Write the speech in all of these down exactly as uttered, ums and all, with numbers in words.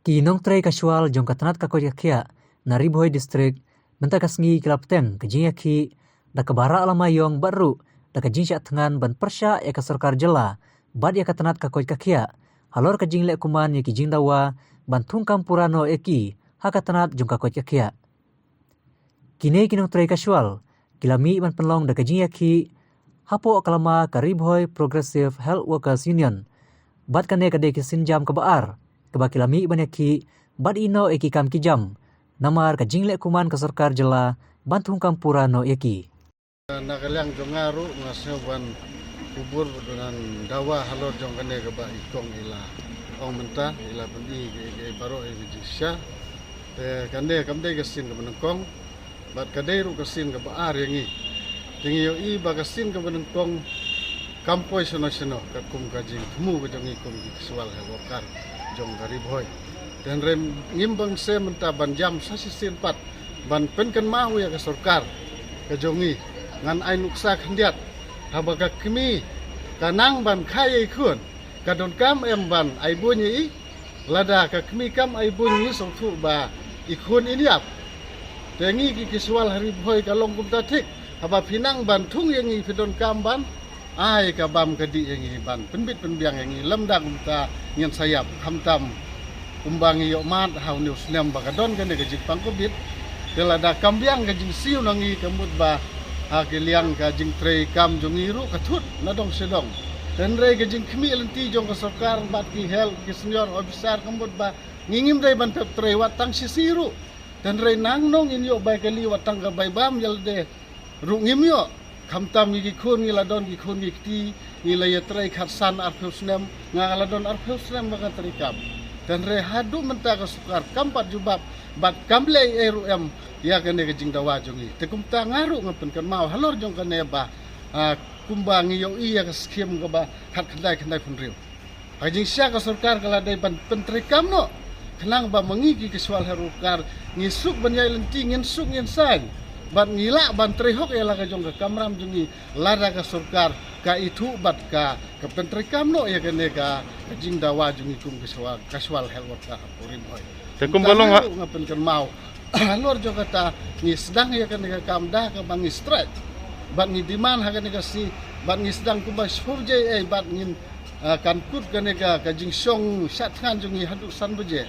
Ki nongtrei casual jong ka tnat ka koit ka khiah na Ri Bhoi District mynta ka sngi ki la bteng ka jingïakhih da kaba rah lama ïong bad ruh da ka jingshah thngan ban pyrshah ïa ka sorkar jylla bad ïa ka tnat ka koit ka khiah halor ka jingleh kuman ïa ki jingdawa ban thungkam pura noh ïa ki ha ka tnat jong ka koit ka khiah. Kine ki nongtrei casual ki la mih ban pynlong da ka jingïakhih hapoh ka lama ka Ri Bhoi Progressive Health Workers Union bad kane ka dei ka sienjam kaba ar kaba ki la mih ban ïakhih bad ïehnoh ïa ki kam ki jam namar ka jingleh kuman ka sorkar jylla ban thungkam pura noh ïa ki. Na ka liang jong nga ruh nga sngew ban kubur bad ban dawa halor jong kane kaba i kong i la ong mynta, i la pyni ïa baroh ïa ka jingshisha. Te kane kam dei ka sien kaba nyngkong bad ka dei ruh ka sien kaba ar ïa ngi. Te ngi ïohi ba ka sien kaba nyngkong kam poi shano shano katkum ka jingthmu ka jong ngi kum ki casual health worker jong ka Ri Bhoi. Te hynrei ngim bang se mynta ban jam sa shisien pat ban pynkynmaw ïa ka sorkar ka jong ngi. Ngan ai nuksa khyndiat, haba ka kmie ka nang ban kha ïa i khun, ka donkam em ban ai buiñ ïa i? Lada ka kmie kam ai buiñ, ngi sngewthuh ba i khun in ïap. Te ngi ki casual ha Ri Bhoi ka long kumta thik, haba phi nang ban thung ïa ngi phi donkam ban ai ka bam ka dih ïa ngi ban pynbit pynbiang ïa ngi, lymda kumta ngin sa ïap. Khamtam kumba ngi ïohmad ha une u snem ba ka don kane ka jingpang Covid. Te lada kam biang ka jingsiew na ngi, ka mut ba ha ki liang ka jingtrei kam jong ngi ruh ka thut na dong sha dong. Te hynrei ka jingkhmih lynti jong ka sorkar bad ki health, ki senior officer, ka mut ba ngi ngim dei ban pep trei wat tang shi sngi ruh. Te hynrei nangno ngin ïoh bai kali wat tang ka bai bam ïa lade ruh ngim ïoh. Khamtam ngi ki khun ngi la don ki khun ki kti, ngi la ïatrei khatsan arphew snem, nga la don arphew snem ba nga trei kam. Te hynrei haduh mynta ka sorkar kam pat jubab bad kam leh ei ruh em ïa kane ka jingdawa jong ngi. Te kumta nga ruh nga pynkynmaw halor jong kane ba, ah, kumba ngi ïohi ïa ka skhim kaba khatkhyndai khyndaiphew hynriew. Ha ka jingshisha ka sorkar ka la dei ban pyntreikam noh, khnang ba ma ngi ki casual health worker ngi suk ban ïaid lynti, ngin suk ngin saiñ bad ngi lah ban trei hok ïa la ka jong ka kamram jong ngi lada ka sorkar ka ithuh bad ka, ka pyntreikam noh ïa kane ka, ka jingdawa jong ngi kum ka casual, casual health worker hapoh Ri Bhoi. Te kumba long ha nga pynkynmaw halor jong kata, ngi sdang ïa kane ka kam da kaba ngi strike bad ngi demand ha kane ka sngi bad ngi sdang kumba shiphew baje ei bad ngin, ah, kan kut kane ka, ka jingshong shah thngan jong ngi haduh san baje.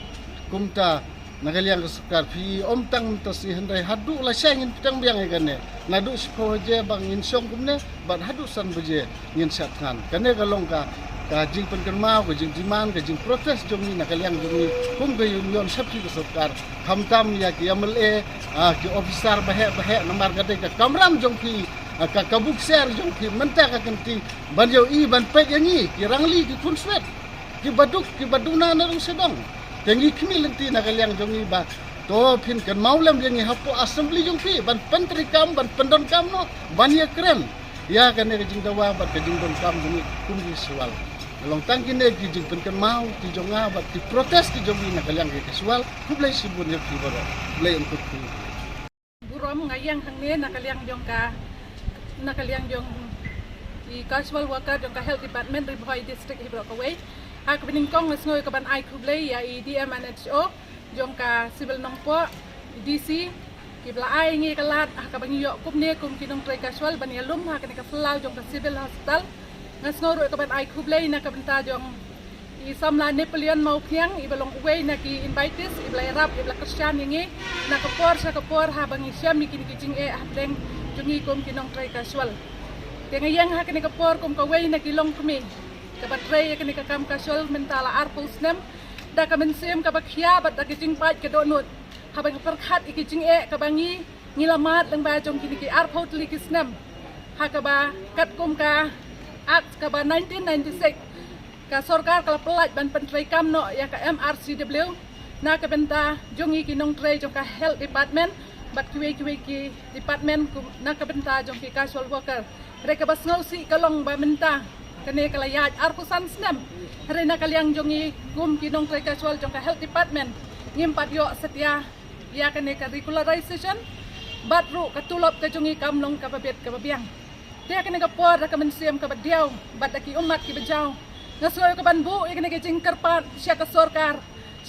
Kumta na ka liang ka sorkar phi ym tang mynta sngi hynrei haduh lashai ngin pdiang biang ïa kane. Naduh shiphew baje ba ngin shong kumne bad haduh san baje ngin shah thngan. Kane ka long ka, ka jingpynkynmaw, ka jingdemand, ka jingprotest jong ngi na ka liang jong ngi kum ka union sha phi ka sorkar. Khamtam ïa ki M L A, ah, ki officer baheh baheh namar ka dei ka kamram jong phi, ah, ka, ka bukser jong phi mynta ka kynti ban ïohi ban peit ïa ngi ki rangli ki khunswet, ki baduk ki baduna na dong sha dong. Te ngi khmih lynti na ka liang jong ngi ba to phin kynmaw lem ïa ngi hapoh assembly jong phi ban pyntreikam, ban pyndonkam noh, ban ïakren ïa kane ka jingdawa bad ka jingdonkam jong ngi kum ki casual. Nga long tang kine ki jingpynkynmaw ki jong nga bad ki protest ki jong ngi na ka liang ki casual. Khublei shibun ïa phi baroh. Khublei yn kut phi. Burom nga ïeng hangne na ka liang jong ka, na ka liang jong i casual worker jong ka health department Ri Bhoi district hi baroh kawei. Ha kaba nyngkong nga sngew ka ban ai khublei ïa i D M and H O jong ka Civil Nongpoh, D C, ki ba la ai ngi ka lad ha kaba ngi ïoh kumne kum ki nongtrei casual ban ïalum ha kane ka phyllaw jong ka Civil Hospital. Nga sngew ruh ka ban ai khublei na ka bynta jong i samla Napoleon Mawphniang, i ba long uwei na ki invitees, i ba la ïarap, i ba la kyrshan ïa ngi na ka por sha ka por ha ba ngi shem ïa kine ki jingeh hapdeng jong ngi kum ki nongtrei casual. Te nga ïeng ha kane ka por kum kawei na ki longkmie kaba trei ïa kane ka kam casual mynta la arphew snem, da ka mynsiem kaba khia bad da ka jingpait ka dohnud. Haba ngi pyrkhat ïa ki jingeh kaba ngi, ngi la mad lyngba jong kine ki arphew tylli ki snem, ha kaba katkum ka Act kaba nineteen ninety-six, ka sorkar ka la pyllait ban pyntreikam noh ïa ka M R C W na ka bynta jong ngi ki nongtrei jong ka health department bad kiwei kiwei ki department kum na ka bynta jong ki casual worker. Hynrei kaba sngewsih ka long ba mynta kane ka la ïaid arphew san snem, hynrei na ka liang jong ngi kum ki nongtrei casual jong ka health department ngim pat ïoh satia ïa kane ka regularization bad ruh ka tulop ka jong ngi kam long kaba bit kaba biang. Te kane ka por da ka mynsiem kaba diaw bad da ki ummat kiba jaw, nga sngew ka ban buh ïa kane ka jingkyrpad sha ka sorkar,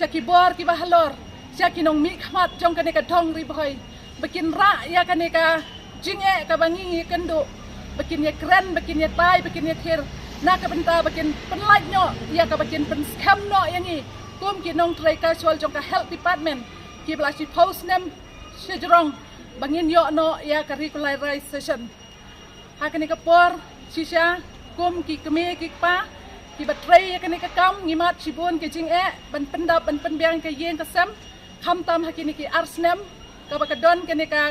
sha ki bor kiba halor, sha ki nongmihkhmat jong kane ka dong Ri Bhoi, ba kin rah ïa kane ka jingeh kaba ngi ngi kynduh, ba kin ïa kren, ba kin ïa tai, ba kin ïa thir, na ka bynta ba kin pynlait noh ïa kaba kin pynskhem noh ïa ngi kum ki nongtrei casual jong ka health department, kiba la shiphew snem shajrong ba ngin ïoh noh ïa ka regularization. Ha kane ka por shisha, kum ki kmie ki kpa kiba trei ïa kane ka kam, ngi mad shibun ki jingeh ban pyndap ban pynbiang ka ïing ka sem, khamtam ha kine ki ar snem kaba ka don kane ka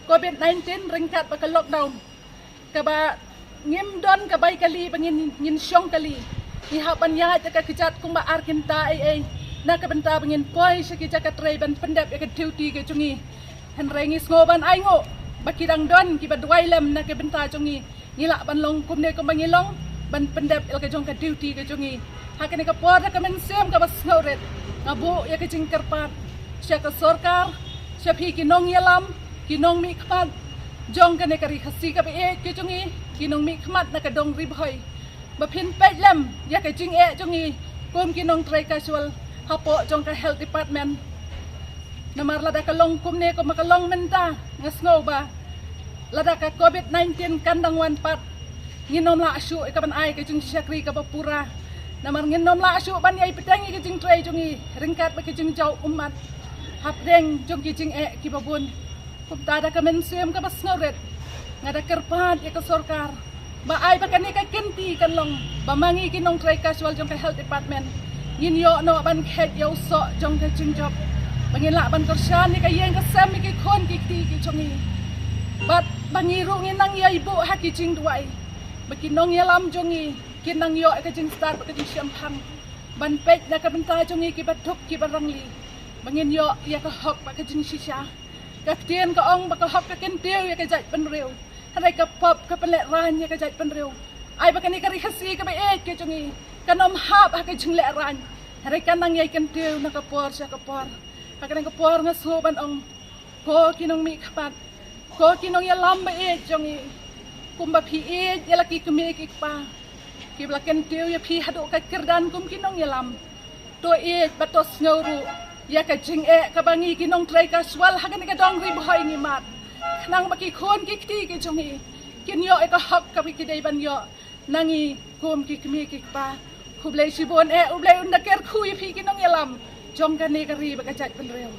covid nineteen ryngkat bad ka lockdown, kaba ngim don ka bai kali ba ngin, ngin shong kali. Ngi hap ban ïaid da ka kjat kumba ar kynta ei ei, na ka bynta ba ngin poi sha ki jaka trei ban pyndep ïa ka duty ka jong ngi. Hynrei ngi sngew ban ainguh ba ki dang don kiba duwai lem na ka bynta jong ngi. Ngi lah ban long kumne kumba ngi long, ban pyndep ïa la ka jong ka duty ka jong ngi. Ha kane ka por da ka mynsiem kaba sngewrit, nga buh ïa ka jingkyrpad sha ka sorkar, sha phi ki nongïalam, ki nongmihkhmat jong kane ka ri Khasi kaba ïeit ka jong ngi, ki nongmihkhmat na ka dong Ri Bhoi, ba phin peit lem ïa ka jingeh jong ngi kum ki nongtrei casual hapoh jong ka health department. Namar lada ka long kumne kumba ka long mynta, nga sngew ba lada ka covid nineteen kan dang wan pat, ngin ym lah shuh ïa ka ban ai ka jingshakri kaba pura. Namar ngin ym lah shuh ban ïai bteng ïa ka jingtrei jong ngi ryngkat bad ka jingjaw ummat hapdeng jong ki jingeh kiba bun. Kumta da ka mynsiem kaba sngewrit, nga da kyrpad ïa ka sorkar ba ai ba kane ka kynti kan long ba ma ngi ki nongtrei casual jong ka health department ngin ïoh noh ban khet ïa u soh jong ka jingjop, ba ngin lah ban kyrshan ïa ka ïing ka sem ïa ki khun ki kti ki jong ngi. Bad ba ngi ruh ngin nang ïai buh ha ki jingduwai ba ki nongïalam jong ngi kin nang ïoh ïa ka jingstad bad ka jingshemphang ban peit na ka bynta jong ngi kiba duk kiba rangli, ba ngin ïoh ïa ka hok bad ka jingshisha. Ka ktien ka ong ba ka hok ka kyntiew ïa ka jaitbynriew, hynrei ka pop ka pynlehraiñ ïa ka jaitbynriew. Ai ba kane ka ri Khasi kaba ïeit ka jong ngi kan ym hap ha ka jinglehraiñ, hynrei kan nang ïai kyntiew na ka por sha ka por. Ha kane ka por nga sngew ban ong, ko ki nongmihkhmat, ko ki nongïalam ba ïeit jong ngi, kumba phi ïeit ïa la ki kmie ki kpa kiba la kyntiew ïa phi haduh ka kyrdan kum ki nongïalam, to ïeit bad to sngew ruh ïa ka jingeh kaba ngi ki nongtrei casual ha kane ka dong Ri Bhoi ngi mad, khnang ba ki khun ki kti ki jong ngi kin ïoh ïa ka hok kaba ki dei ban ïoh na ngi kum ki kmie ki kpa. Khublei shibun eh, U Blei un da kyrkhu ïa phi ki nongïalam jong kane ka ri bad ka jaitbynriew.